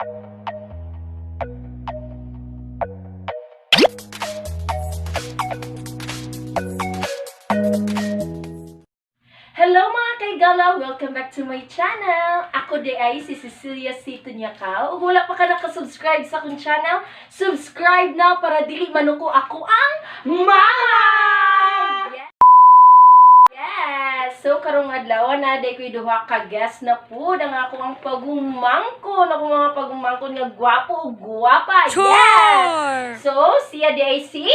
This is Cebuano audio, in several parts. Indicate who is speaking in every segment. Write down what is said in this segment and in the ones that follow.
Speaker 1: Hello, mga kahigala! Welcome back to my channel! Ako diay si Cecilia C. Tunyakaw. Ug wala pa ka nakasubscribe sa akong channel, subscribe na para dili manuko ako ang mama! Yes! Yes! So, karong adlaw na, day ko'y duha ka guest na po ang ako ang pagumangkon. Ako mga pagumangkon nga gwapo ug gwapa. Yes! So, siya diay si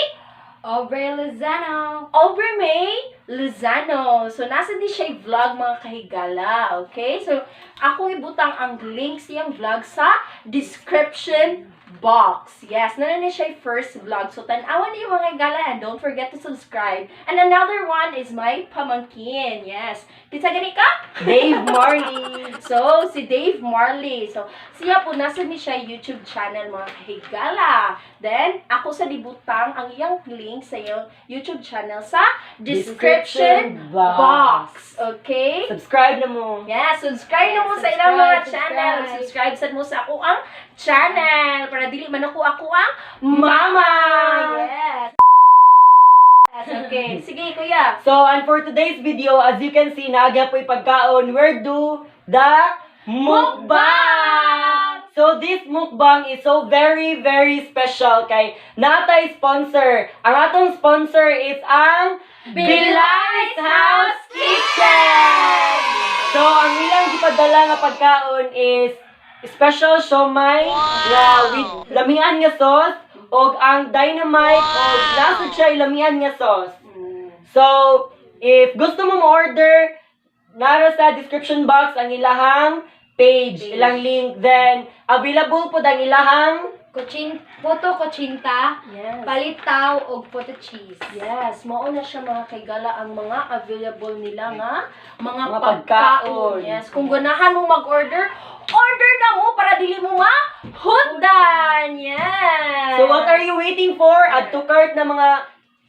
Speaker 2: Aubrey Lozano.
Speaker 1: Aubrey May Lozano. So, nasa di siya vlog, mga kahigala. Okay? So, akong ibutang ang link siyang vlog sa description box. Yes, naa na siya first vlog. So, tanawan niyo, mga higala, and don't forget to subscribe. And another one is my pamangkin. Yes. Kinsa gani ka?
Speaker 3: Dave Marley.
Speaker 1: So, si Dave Marley. So, siya po, nasa ni siya YouTube channel, mga kahigala. Then, ako sa libutang ang iyang link sa iyang YouTube channel sa description box. Okay?
Speaker 3: Subscribe na mo.
Speaker 1: Yeah, subscribe na mo
Speaker 2: Yes,
Speaker 1: sa ilang mga
Speaker 2: subscribe,
Speaker 1: channel.
Speaker 2: Subscribe.
Speaker 1: Subscribe sad mo sa ako ang channel para dili man ako ang mama. Yes. Yes, okay. Sige, kuya.
Speaker 3: So, and for today's video, as you can see, naa gyapoy pagkaon. We're do the mukbang! So, this mukbang is so very, very special kay naa tay sponsor. Ang atong sponsor is ang Bilay's House Kitchen! So, ang ilang gipadala nga pagkaon is special siomay nga with lamian nga sauce og ang dynamite og nasa siya lamian nga sauce. So, if gusto mo mo-order, nara sa description box ang ilahang page,
Speaker 1: Page.
Speaker 3: ilang link. Then, available po ang ilahang
Speaker 2: Puto kutsinta, palitaw og puto cheese.
Speaker 1: Yes, mao na siya, mga kahigala, ang mga available nila nga mga,
Speaker 3: Mga
Speaker 1: pagkaon.
Speaker 3: pagkaon.
Speaker 1: Yes, kung ganahan mo mag-order, order na mo para dili mo mahutdan. Yes.
Speaker 3: So, what are you waiting for? Add to cart na, mga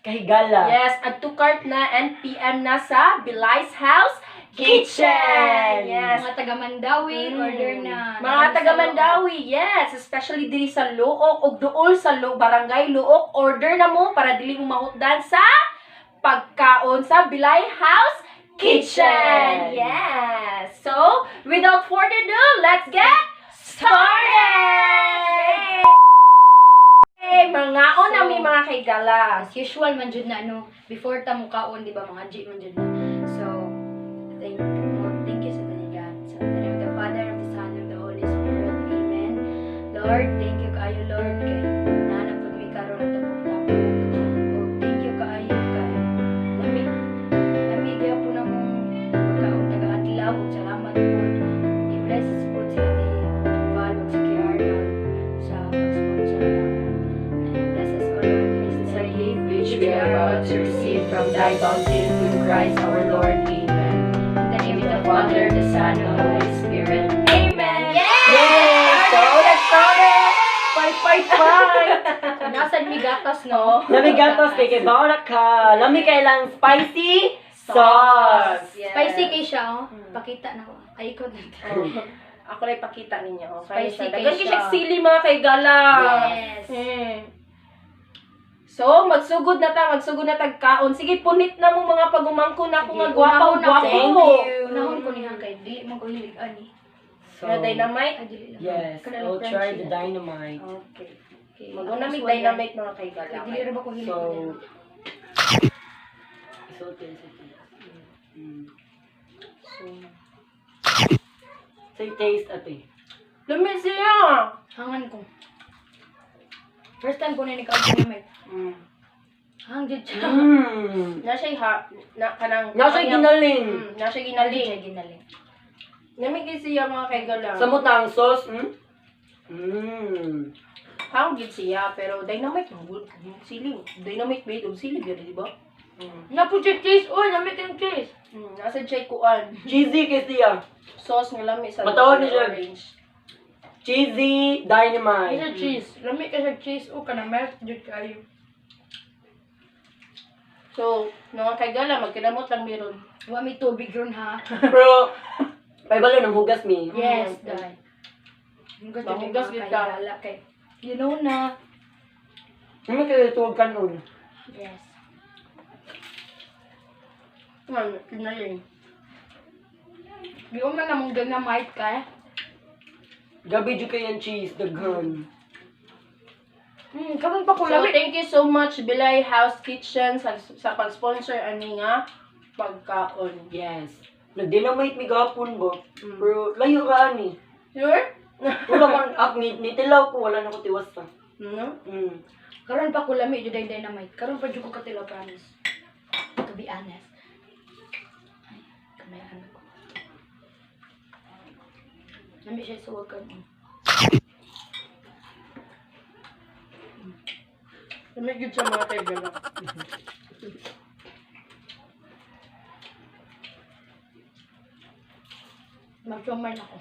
Speaker 3: kahigala.
Speaker 1: Yes, add to cart na and PM na sa Bilay's House Kitchen.
Speaker 3: Kitchen.
Speaker 1: Yes.
Speaker 2: Mga taga Mandaue, order na.
Speaker 1: Mga taga Mandaue, yes, especially diri sa Looc ug duol sa Barangay Looc, order na mo para dili mo mahutdan sa pagkaon sa Bilay House Kitchen.
Speaker 3: Kitchen.
Speaker 1: Yes. So, without further ado, let's get started. Hey, mangaon na mi, mga kahigala.
Speaker 2: As usual man jud na ano, before ta mukaon, di ba, mga G man jud na. So, thank you sa tanan God. So, in the name of the Father, of the Son, and of the Holy Spirit. Amen. Lord, thank you kaayo, Lord, kay naa na pud mi karon at tapok-tapok. Og thank you kaayo kay lami lami gyapon among pagkaon taga-adlaw ug salamat pud. I-bless pud si Ate Val ug si Kuya Arnold sa pag-sponsor namo. And bless us, O Lord.
Speaker 4: This is a gift which we are about to receive from thy bounty through Christ our Lord. Amen.
Speaker 2: In the name
Speaker 4: In
Speaker 2: of
Speaker 4: the Father, the Son, and the Holy Spirit.
Speaker 1: Amen.
Speaker 3: Yay! So, let's start it! Fight, fight, fight!
Speaker 2: Nasa mi gatas, no?
Speaker 3: Lami gatos kay baon na ka. Lami kay lang spicy sauce.
Speaker 1: Yes.
Speaker 2: Spicy kay siya, oh. Pakita na ko. Ay, ikaw na.
Speaker 1: Oh. Ako lang ipakita ninyo. Okay,
Speaker 2: Spicy
Speaker 1: siya.
Speaker 2: kay
Speaker 1: Daghan kay
Speaker 2: siya.
Speaker 1: siya sili, mga kahigala.
Speaker 2: Yes.
Speaker 1: So, magsugod na tag kaon. Sige, punit na mo, mga pagumangkon na ako
Speaker 2: Sige,
Speaker 1: nga gwapa
Speaker 2: unahon ako.
Speaker 1: gwapo.
Speaker 3: Thank you.
Speaker 2: Unahon ko niya kay dili man ko hilig ani.
Speaker 3: So,
Speaker 1: Nga dynamite.
Speaker 2: Ay, dili lang.
Speaker 3: Yes,
Speaker 2: Kanang
Speaker 3: I'll try
Speaker 2: crunchy
Speaker 3: the
Speaker 2: na.
Speaker 3: dynamite.
Speaker 1: Okay.
Speaker 2: Okay.
Speaker 1: Maguna
Speaker 2: Ako
Speaker 1: mig
Speaker 2: suwayan.
Speaker 1: dynamite, mga kahigala.
Speaker 2: Kay dili ra ba ko hilig
Speaker 3: So,
Speaker 2: ani.
Speaker 3: Isulti, isulti.
Speaker 1: So,
Speaker 3: Say taste, ate.
Speaker 1: lami siya.
Speaker 2: Hangan ko. First time ko na nikaon dynamite. Hang jud siya.
Speaker 1: Na siya ha, na kanang
Speaker 3: Nasa ginaling.
Speaker 1: Na siya ginaling.
Speaker 2: Siya ginaling.
Speaker 1: Lami kay siya, mga kahigala.
Speaker 3: Samot na ang sauce.
Speaker 1: Hang gid siya pero dynamite ang good sili. Dynamite made og sili gyud, di ba?
Speaker 2: Na po siya cheese. Uy, namit yung cheese.
Speaker 1: Nasa siya kuan.
Speaker 3: Cheesy kay siya.
Speaker 1: Sauce nga lami sa
Speaker 3: Matawag ni siya.
Speaker 1: orange.
Speaker 3: Cheesy dynamite.
Speaker 2: Isa cheese. Lami ka sa cheese. O, kana melt jud kayo.
Speaker 1: So, mga kahigala, magkinamot lang meron.
Speaker 2: Wa may tubig ron ha.
Speaker 3: Pero, may balo ng hugas mi.
Speaker 2: Yes, dai. Hugas jud
Speaker 1: Mahugas
Speaker 2: mga
Speaker 1: gid ka.
Speaker 2: kahigala kay you know na.
Speaker 3: Ano kayo tuwag kanon?
Speaker 2: Yes.
Speaker 1: Ano, kinaling.
Speaker 2: Di man namong dynamite ka eh.
Speaker 3: Gabi jud kay ang cheese daghan.
Speaker 2: Karon pa ko
Speaker 1: So,
Speaker 2: lami.
Speaker 1: thank you so much, Bilay House Kitchen, sa pag-sponsor ani nga pagkaon.
Speaker 3: Yes. Nag-dynamite mi gahapon ba?
Speaker 1: Mm.
Speaker 3: Pero layo ra ani.
Speaker 1: Sure?
Speaker 3: Wala man ak ni nitilaw ko, wala na ko tiwas sa.
Speaker 1: No?
Speaker 2: Karon pa ko lami jud ay dynamite. Karon pa jud ko katilaw, promise. To be honest. Ay, kamayan ko. Lami siya sa wag kanon.
Speaker 1: Lami gud siya, mga kaigala.
Speaker 2: Mag-siomay na ako.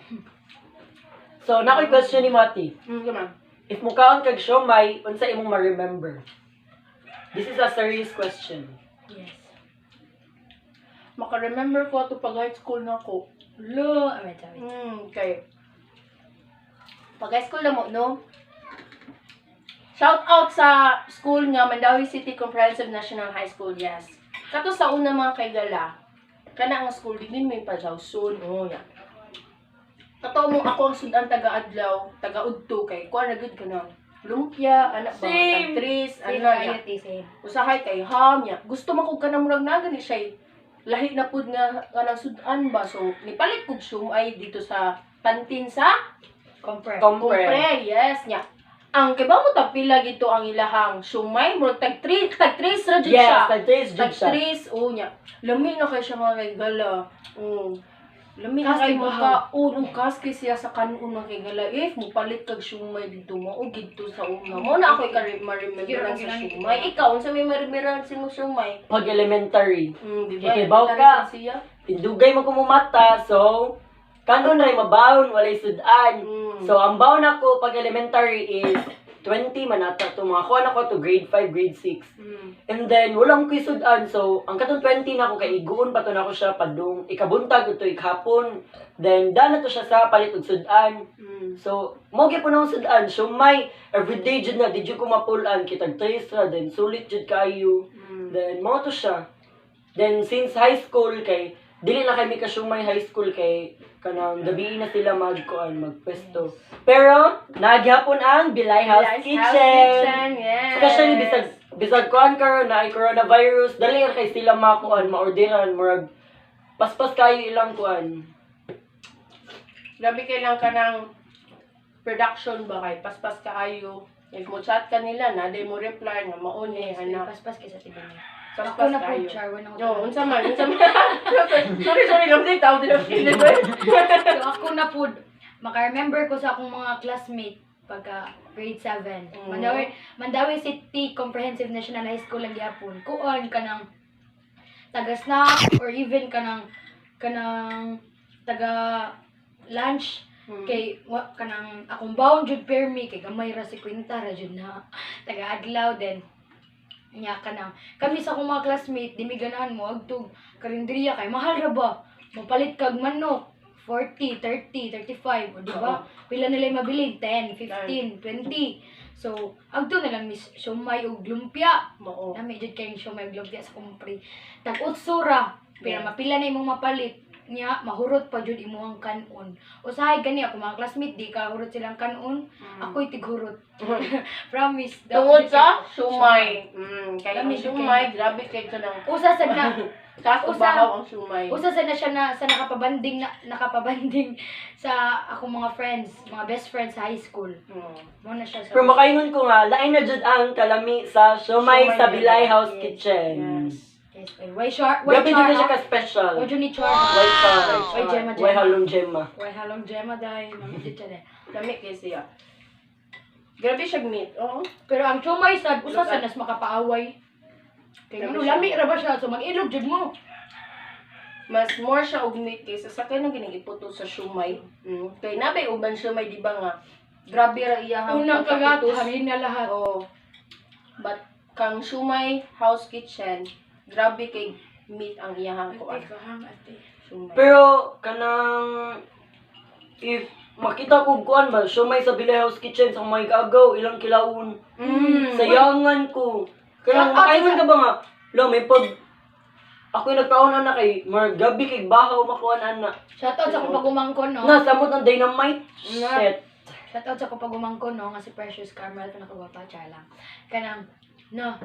Speaker 3: So, na ko'y question ni Mati.
Speaker 1: Come on.
Speaker 3: If mukaon kag siomay, unsa imong ma-remember? This is a serious question.
Speaker 2: Yes.
Speaker 1: Maka-remember ko ato pag high school na ako.
Speaker 2: Lo, ah, wait, wait.
Speaker 1: Kay. Pag high school na mo, no? Shout out sa school nga Mandawi City Comprehensive National High School, yes. Kato sa una, mga kaigala, kana ang school din may pa soon, oh ya. Kato mo ako ang sudan taga-adlaw, taga-udto kay kuan na gud kana. Lumpia, anak ba,
Speaker 3: Same.
Speaker 1: tagtris,
Speaker 2: Same
Speaker 1: ano
Speaker 2: kayo,
Speaker 1: niya.
Speaker 2: te, same.
Speaker 1: Usahay kay ham niya. Gusto man kog kanang murag na gani siya lahi na pud nga kanang sudan ba, so nipalit kog sumay dito sa kantin sa
Speaker 2: Compare.
Speaker 3: Compare.
Speaker 1: Compre, yes niya. Ang kay ba mo tapila gito ang ilahang sumay, murag tag 3, tag 3 ra jud
Speaker 3: Yes,
Speaker 1: siya.
Speaker 3: nag-taste jud
Speaker 1: Tag
Speaker 3: siya.
Speaker 1: 3 oh niya. Lami na kay siya, mga kaigala. Lami na
Speaker 2: Kas
Speaker 1: kay
Speaker 2: kay bahaw.
Speaker 1: makaon ug kas kay siya sa kanon, mga kaigala. If mo palit kag siomai dito mo og didto sa una. Mo na ako ka ma-remember sa siomai. Ikaw, unsa may ma-remember sa imong siomai?
Speaker 3: Pag elementary,
Speaker 1: Di ba?
Speaker 3: Kay kibaw ka.
Speaker 1: Siya.
Speaker 3: Tindugay mo kumumata, so kanon ray mabaon, walay sudan. So ang baon ako pag elementary is 20 man ata to, mga kuha na ko to grade 5, grade 6. And then wala akong ko'y sudan, so ang katong 20 na ako kay iguon pa to na ako siya padung ikabuntag to ikhapon. Then dana to siya sa palit og sudan. So mo gyud po na akong sudan, siomai everyday jud na di jud ko mapulan kitag tres ra, then sulit jud kaayo. Then mao to siya. Then since high school kay dili na kami ka siomai high school kay kanang gabi na sila magkuan magpwesto. Pero nagyapon ang Bilay House
Speaker 1: Bilay
Speaker 3: Kitchen.
Speaker 1: Kitchen, yes.
Speaker 3: Especially bisag bisag kuan karon na ay coronavirus, dali ra kay sila makuan, maorderan murag paspas kayo ilang kuan.
Speaker 1: Grabe kay lang ka ng production ba kay paspas kaayo. If mo chat ka nila na di mo reply nga mauni
Speaker 2: Yes,
Speaker 1: ana.
Speaker 2: paspas kay sa tibi niya.
Speaker 1: Paspas
Speaker 2: Ako na po,
Speaker 1: kaayo.
Speaker 2: Char. Wala ko.
Speaker 1: Yo, unsa man, unsa man. Sorry, sorry, lang di tao din ang
Speaker 2: So ako na po, maka-remember ko sa akong mga classmate pagka grade 7. Mandawi City Comprehensive National High School ang gihapon. Kuon kanang taga snack or even kanang taga lunch kay wa kanang akong baon jud permi kay gamay ra si kwinta ra jud na taga adlaw. Then nya kanang kami sa akong mga classmate di mi ganahan mo agtog karinderiya kay mahal ra ba, mopalit kag manok 40, 30, 35, o di ba? Pila nila yung mabili? 10, 15, 20. So, agto na lang mis siomay og lumpia.
Speaker 1: Mao.
Speaker 2: Nami jud kayong siomay og lumpia sa kumpre. Tag utso ra, pero mapila na imong mapalit niya, mahurot pa jud imong kanon. Usahay gani ako mga classmate di ka hurot silang kanon, ako'y tighurot. Promise.
Speaker 1: Tungod sa siomai. Kay ang
Speaker 2: Lami jud
Speaker 1: siomai, grabe kay kanang
Speaker 2: Usa sad na
Speaker 1: kas
Speaker 2: Usa-
Speaker 1: bahaw ang siomai.
Speaker 2: Usa sa na siya na sa nakapabanding na nakapabanding sa akong mga friends, mga best friends sa high school. Mo na siya sa
Speaker 3: Pero makaingon ko nga, lain na jud ang kalami sa siomai
Speaker 1: Siomai
Speaker 3: sa Bilay
Speaker 1: na.
Speaker 3: House
Speaker 2: Yes.
Speaker 3: Kitchen.
Speaker 1: Yes.
Speaker 2: Yes, why why char? Why
Speaker 3: Grabe jud
Speaker 2: char?
Speaker 3: na siya ka special.
Speaker 2: Why jud ni char?
Speaker 3: Why char?
Speaker 2: Why gemma
Speaker 3: Why
Speaker 2: gemma?
Speaker 3: halong gemma?
Speaker 2: Why halong gemma dai? Mami jud siya dai.
Speaker 1: Lami kay siya. Grabe siya meat. Oo.
Speaker 2: Pero ang chumay sad usa
Speaker 1: Look
Speaker 2: sa
Speaker 1: at-
Speaker 2: nas makapaaway. Kay
Speaker 1: Grabe
Speaker 2: ano
Speaker 1: siya.
Speaker 2: lami ra ba siya so mag-ilog jud mo.
Speaker 1: Mas more siya og meat kaysa sa kanang gining iputo sa siomai. Kay nabay uban siomai, di ba nga? Grabe ra iyahang
Speaker 2: Unang kagat
Speaker 1: pagkaputos.
Speaker 2: harina lahat.
Speaker 1: Oo. But kang Siomai House Kitchen, grabe kay meat ang iyahang kuan.
Speaker 2: Ate, kahang ate.
Speaker 1: Siomai.
Speaker 3: Pero kanang if Makita ko kuan ba, siomay sa Bilay House Kitchen sa may gaagaw, ilang kilawon. Sayangan ko. Kaya
Speaker 2: Shout out
Speaker 3: makaingon ka ba nga? Lo, may pag ako yung nagkaon ana kay mar gabi kay bahaw makuan ana.
Speaker 2: Shoutout sa akong pagumangkon, no?
Speaker 3: Na samot ang dynamite.
Speaker 1: Na.
Speaker 3: Shit.
Speaker 2: Shoutout sa akong pagumangkon, no? Nga si Precious Carmel, pinakagwapa, char lang. Kanang, no.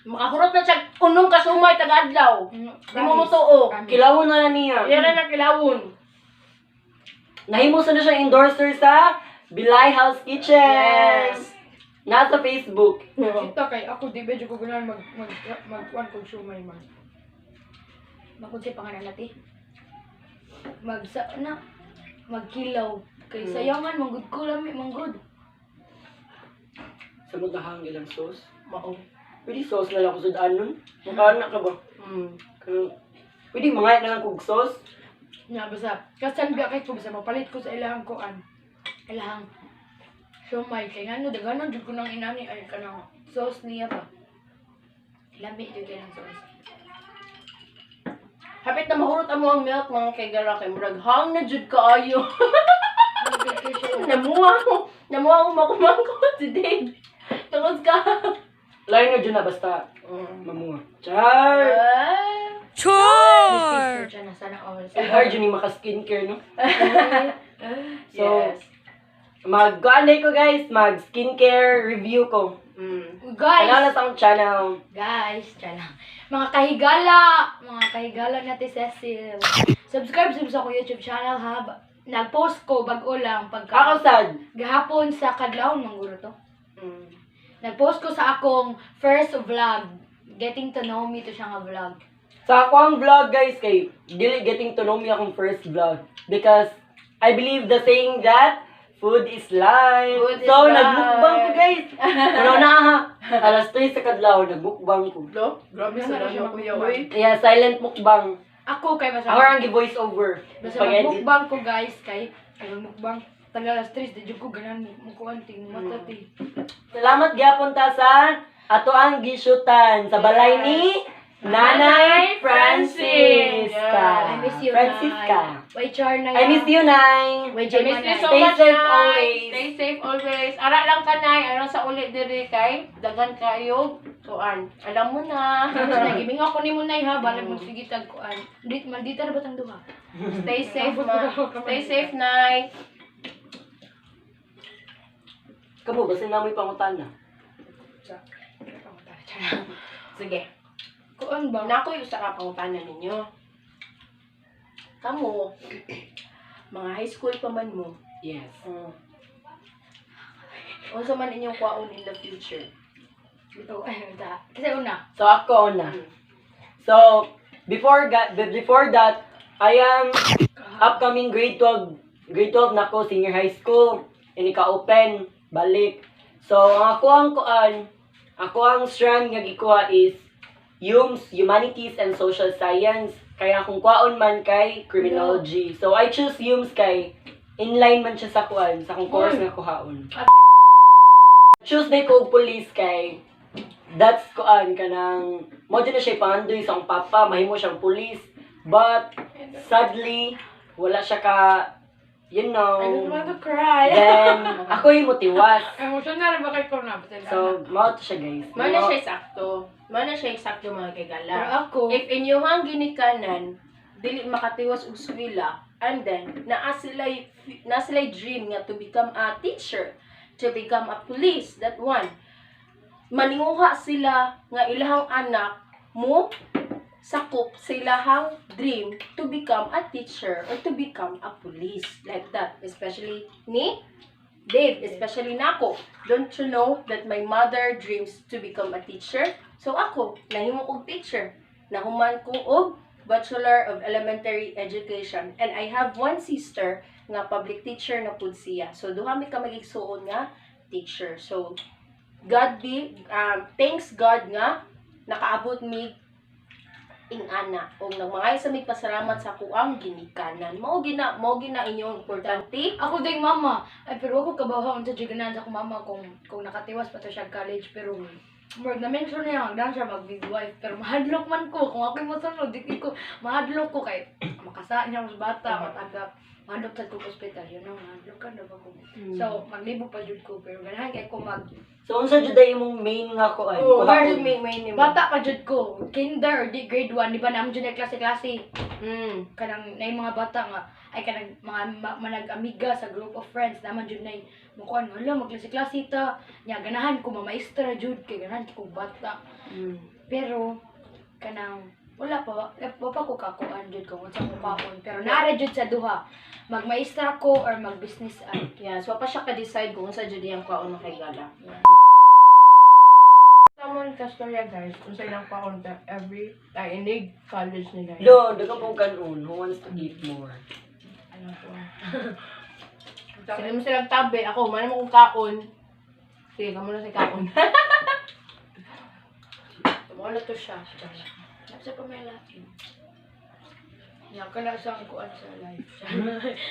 Speaker 1: Makahurot na siya unong kasumay taga-adlaw. Di mo
Speaker 2: Promise.
Speaker 1: motuo.
Speaker 2: Promise.
Speaker 3: Kilawon na niya.
Speaker 1: Yan na na kilawon.
Speaker 3: Nahimo sa na siya endorser sa Bilay House Kitchen.
Speaker 1: Yes.
Speaker 3: Nasa Facebook.
Speaker 4: Kita kay ako di medyo ko ganahan mag mag mag kuan kog siomay man.
Speaker 2: Bakod siya pangalan natin. Mag, sa, na, magkilaw. Kay sayangan, manggod ko lami, manggod.
Speaker 3: Samot na hang ilang sauce.
Speaker 1: Mao.
Speaker 3: Pwede sauce na lang ko sudaan nun. Makaana ka ba? Kanang- Pwede mga na lang kog sauce.
Speaker 4: Nya basta kasan biya kay ko basta mapalit ko sa ilahang kuan.
Speaker 2: Ilahang
Speaker 4: Siomay kay ngano daghanon jud ko nang inani ay kanang
Speaker 2: sauce niya pa. Lami jud kay ng sauce.
Speaker 1: Hapit na mahurot amo ang milk mga kay-gala kay murag hang na jud kaayo. Namuha ko. Namuha ko makumangko si Dave. Tungod ka.
Speaker 3: Lain na dyan na basta mamunga. Char!
Speaker 1: Ah.
Speaker 2: Char! Siya na sana all.
Speaker 3: Si Arjun yung maka-skincare, no? So,
Speaker 1: Yes.
Speaker 3: mag ko guys, mag skincare review ko.
Speaker 2: Guys!
Speaker 3: Kanala sa akong channel.
Speaker 2: Guys, tiyan lang. Mga kahigala! Mga kahigala natin, Cecil. Subscribe sub sa akong YouTube channel, ha? Nag-post ko bag-o lang
Speaker 3: Ako
Speaker 2: pagka
Speaker 3: sad.
Speaker 2: gahapon sa Kadlawon, mangguro to. Nag-post ko sa akong first vlog. Getting to know me to siya nga vlog.
Speaker 3: Sa ako ang vlog guys kay dili getting to know me akong first vlog because I believe the saying that food is life.
Speaker 1: Food is
Speaker 3: So
Speaker 1: life.
Speaker 3: nagmukbang ko guys. Ano na ha? Alas 3 sa kadlaw nagmukbang ko.
Speaker 1: No? Grabe
Speaker 4: sa dano, kuya, oy.
Speaker 3: Kaya silent mukbang.
Speaker 4: Ako kay basta
Speaker 3: Ako ang gi-voice over.
Speaker 4: basta
Speaker 3: Pag-edit.
Speaker 4: magmukbang ko guys kay ay magmukbang taga alas 3 di jud ko ganahan mo kuan ting mata ti.
Speaker 3: Salamat gyapon ta sa ato ang gisutan sa balay ni Nanay
Speaker 1: Nanay Francis.
Speaker 3: Francisca.
Speaker 2: I miss you,
Speaker 3: Francisca.
Speaker 2: Nay. Way char na
Speaker 3: I miss you, Nay.
Speaker 2: Way
Speaker 1: I
Speaker 2: Jay
Speaker 1: miss you so
Speaker 3: Stay
Speaker 1: much,
Speaker 3: safe
Speaker 1: Nay.
Speaker 3: always.
Speaker 1: Stay safe always. Ara lang ka, Nay. Aron sa ulit diri kay daghan kayo. Kuan. Alam mo na.
Speaker 2: Nagiming ako ni Munay ha, balag magsige tag kuan. Dit maldita ra batang duha.
Speaker 1: Stay safe, ma. Stay safe, Nay.
Speaker 3: Kamo, basta namoy pangutana.
Speaker 1: Sige.
Speaker 4: Kuan ba?
Speaker 1: Nako yung usa ka pangutana ninyo. Kamo, mga high school pa man mo.
Speaker 3: Yes.
Speaker 1: Unsa man inyong kwaon in the future?
Speaker 2: Bitaw ay ta. Kasi una.
Speaker 3: So ako na. So before that, I am upcoming grade 12, grade 12 na ko senior high school. Ini ka open balik. So ang ako ang kuan, ako ang strand nga gikuha is HUMS, Humanities and Social Science. Kaya kung kuwaon man kay criminology. So I choose HUMS kay inline man siya sa kuan, sa akong course nga kuhaon. Choose day ko og police kay that's kuan kanang mo na siya pangandoy sa akong papa mahimo siyang police but sadly wala siya ka you know
Speaker 4: I don't want to cry.
Speaker 3: Then ako yung motiwas.
Speaker 4: Emotional ba kay ko na basta
Speaker 3: So mao to siya guys.
Speaker 1: Mana siya sakto. Mana siya sakto mga kagala.
Speaker 2: Pero ako,
Speaker 1: If inyuhang ginikanan dili makatiwas og swila and then naa sila dream nga to become a teacher, to become a police, that one. Maninguha sila nga ilahang anak mo sakop sa ilahang dream to become a teacher or to become a police like that, especially ni Dave, especially nako. Don't you know that my mother dreams to become a teacher? So ako, nahimo kog teacher. Nahuman ko og Bachelor of Elementary Education and I have one sister nga public teacher na pud siya. So duha mi ka magigsuon nga teacher. So God be thanks God nga nakaabot mi ing-ana og nagmangay sa mig pasalamat sa kuang ginikanan. Mao gina inyong importante.
Speaker 2: Ako ding mama. Ay pero ako kabaw unsa jud ganahan sa akong mama kung nakatiwas pa to siya college pero murag na mention niya hanggang siya mag midwife pero mahadlok man ko kung ako'y mosunod di ko mahadlok ko kay makasa niya mas bata matagap. Mahadlok sad ko sa ospital, mahadlok ka na ba ko. So, maglibo pa jud ko, pero ganahan kay ko mag
Speaker 3: So unsa jud ay imong main nga kuan?
Speaker 1: Oh,
Speaker 3: Kuha
Speaker 1: where
Speaker 3: ko.
Speaker 1: may nimo?
Speaker 2: Bata pa jud ko, kinder or di grade 1, di ba naman jud na klase-klase. Kanang nay mga bata nga ay kanang mga manag-amiga sa group of friends naman jud nay mukuan, hala, magklase-klase ta nya, ganahan ko mamaestra jud kay ganahan ko bata. Pero kanang wala pa, wa pa ko kakuan jud kung unsa ko kaon, pero naara jud sa duha, magmaestra ko or mag-business ad.
Speaker 1: Yeah, so pa siya ka-decide kung unsa jud iyang kwaon na kay gala.
Speaker 4: Someone ka storya, guys, kung sa ilang paon every ay inig college nila.
Speaker 3: Lo, daga pong kanon. Who wants to eat more?
Speaker 4: Ano ko? Sila mo silang tabi. Ako, man mo kong kaon. Sige, kamo na sa kaon.
Speaker 2: Wala to siya. Nasa pa may lain. Nya kana sa kuan sa life.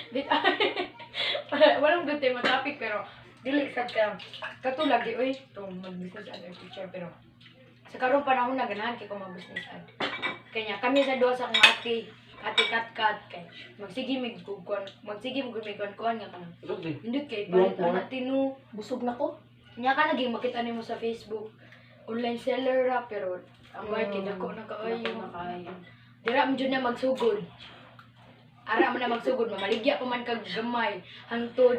Speaker 2: Di walang good time topic, pero dili sad ka katulad di oy to mag-business ad or teacher, pero sa karong panahon na ganahan kay ko mag-business ad. Kanya kami sa duha sa akong ate, ate kat kat kay magsige mig kuan, magsige mig kuan kuan nga kanang indot kay palit
Speaker 3: Buong
Speaker 2: ana tinu.
Speaker 1: Busog na ko.
Speaker 2: Nya ka naging makita nimo sa Facebook online seller ra, pero ang mm. Kay dako na kaayo.
Speaker 1: Dako na kaayo.
Speaker 2: Dira man jud na magsugod. Ara man na magsugod, mamaligya pa man kag gamay hangtod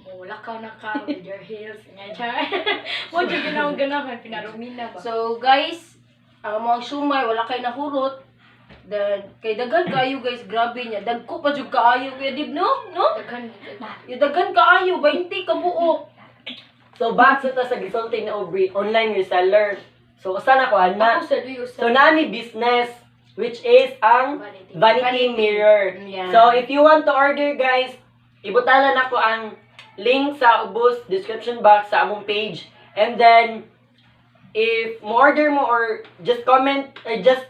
Speaker 2: mo lakaw na ka with your heels nya char. Mo jud ginaw ganahan pinarumina ba.
Speaker 1: So guys, ang mga siomai wala kay nahurot. Then kay daghan kaayo, guys, grabe niya. Dagko pa jud kaayo, Kuya Dib, no? No?
Speaker 2: Daghan.
Speaker 1: Yung daghan kaayo, 20 ka buok.
Speaker 3: So back sa ta sa gisulti ni Aubrey, online reseller. So usa na ko ana.
Speaker 2: Ako sa duyo sa
Speaker 3: So nami business which is ang
Speaker 2: Vanity.
Speaker 3: vanity mirror.
Speaker 1: Yeah.
Speaker 3: So if you want to order, guys, ibutalan ako ang link sa ubos description box sa among page. And then if mo order mo or just comment or just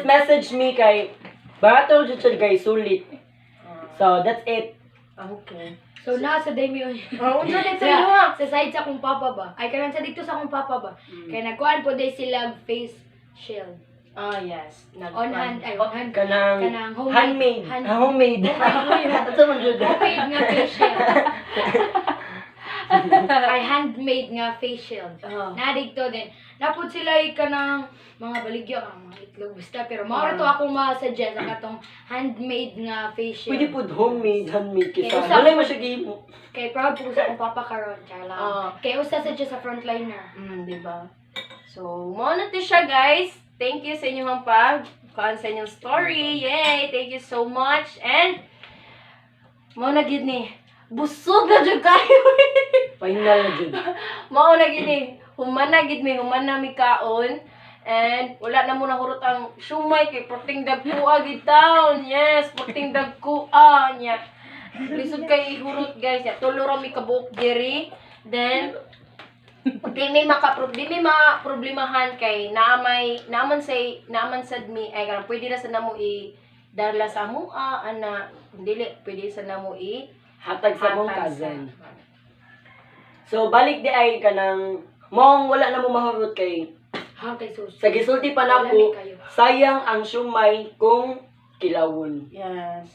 Speaker 3: message me kay barato jud siya, guys, sulit. So that's it.
Speaker 1: Okay.
Speaker 2: So naa sa daymi oy.
Speaker 4: Oh, unsa din sa
Speaker 2: Sa,
Speaker 4: inyo, ha?
Speaker 2: sa side sa akong papa ba? Ay kanan sa dito sa akong papa ba? Kay nagkuan po day sila og face shield.
Speaker 1: Ah, yes.
Speaker 2: On hand, ay on hand.
Speaker 3: Kanang
Speaker 2: Kanang homemade.
Speaker 3: handmade. Ah, homemade. Ito man jud.
Speaker 2: Homemade nga face shield. Ay handmade nga face shield.
Speaker 1: Oh.
Speaker 2: Na dito din. Napud sila ay kanang mga baligya kanang mga itlog basta, pero mao ra to akong ma-suggest ang katong handmade nga face shield.
Speaker 3: Pwede pud homemade, handmade
Speaker 2: Kay
Speaker 3: kisa.
Speaker 2: usa-
Speaker 3: Walay mo siya gihimo.
Speaker 2: Kay proud po ko sa akong papa karon, char lang.
Speaker 1: Ah.
Speaker 2: Kay usa sa siya sa frontliner.
Speaker 1: Di ba? So, mao na to siya, guys. Thank you sa inyong pag kuan sa inyong story. Yay! Thank you so much. And mao na gid ni. Busog na jud kayo.
Speaker 3: Final na jud.
Speaker 1: Mao na gid ni. Human na gid mi, human na mi kaon. And wala na mo nahurot ang siomai kay perting dagkua gid taon. Yes, perting dagkua nya. Lisod kay ihurot, guys. Ya, tulo ra mi kabuok diri. Then di may maproblemahan kay naamay naaman say naaman sad mi ay kanang pwede ra sa namo i dala sa amoa ana, kung dili pwede sa namo i
Speaker 3: Hatag sa mong
Speaker 1: hatag sa-
Speaker 3: cousin. So balik di ay kanang mong wala na mo mahurot kay
Speaker 2: Ha kay sus.
Speaker 3: sa gisulti pa
Speaker 2: Wala
Speaker 3: nako,
Speaker 2: ni kayo.
Speaker 3: sayang ang siomai kung kilawon.
Speaker 1: Yes.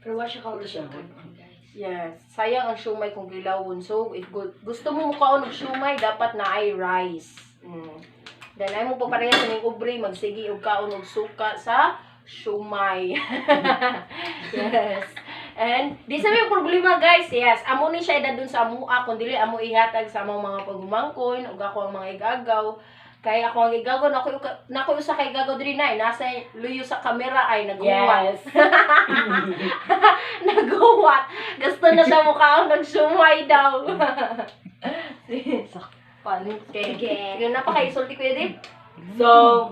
Speaker 2: Pero wa siya
Speaker 3: Ito siya.
Speaker 2: kaulog, guys.
Speaker 1: Yes. Sayang ang siomai kung gilawon. So, if gusto mo mukaon og siomai, dapat na ay rice. Then ay mo pa pareha sa ning ubre, magsige og kaon og suka sa siomai. Yes. And di sa may problema, guys. Yes, amo ni siya dun sa amua kun dili amo ihatag sa among mga pagumangkon ug ako ang mga igagaw. Kay ako ang igagaw nako nako usa ka igagaw diri na eh, nasa luyo sa kamera ay naguwat.
Speaker 3: Yes.
Speaker 1: Naguwat. Gusto na siya mukhaon nagsumay daw. Okay.
Speaker 2: Sige.
Speaker 1: Sige na pa kay isulti, Kuya Dave.
Speaker 3: So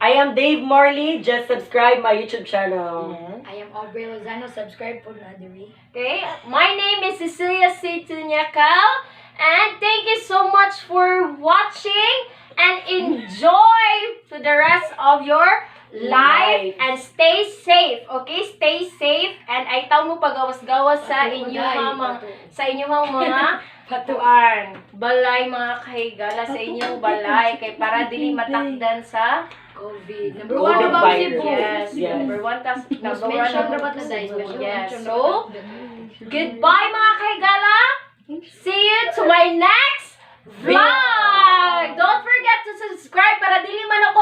Speaker 3: I am Dave Marley. Just subscribe my YouTube channel.
Speaker 2: I am Aubrey Lozano. Subscribe po na diri.
Speaker 1: Okay, my name is Cecilia C. Tunyakal, and thank you so much for watching and enjoy to the rest of your life
Speaker 3: Life.
Speaker 1: and stay safe. Okay, stay safe and ay taw mo pagawas-gawas sa
Speaker 2: Patuo,
Speaker 1: inyong
Speaker 2: day,
Speaker 1: mga
Speaker 2: patuo.
Speaker 1: sa inyong mga patuan. Balay, mga kahigala, sa inyong balay kay para dili matakdan sa
Speaker 2: COVID. Number
Speaker 3: COVID
Speaker 2: one na ba ang
Speaker 3: virus.
Speaker 2: Cebu?
Speaker 1: Yes, number one. Tas,
Speaker 2: Most
Speaker 1: number one.
Speaker 2: mentioned na ba ito, guys? Special
Speaker 1: Yes.
Speaker 2: mention
Speaker 1: So,
Speaker 2: na ba ito?
Speaker 1: goodbye, mga kahigala! See you to my next vlog! Don't forget to subscribe para dili man ako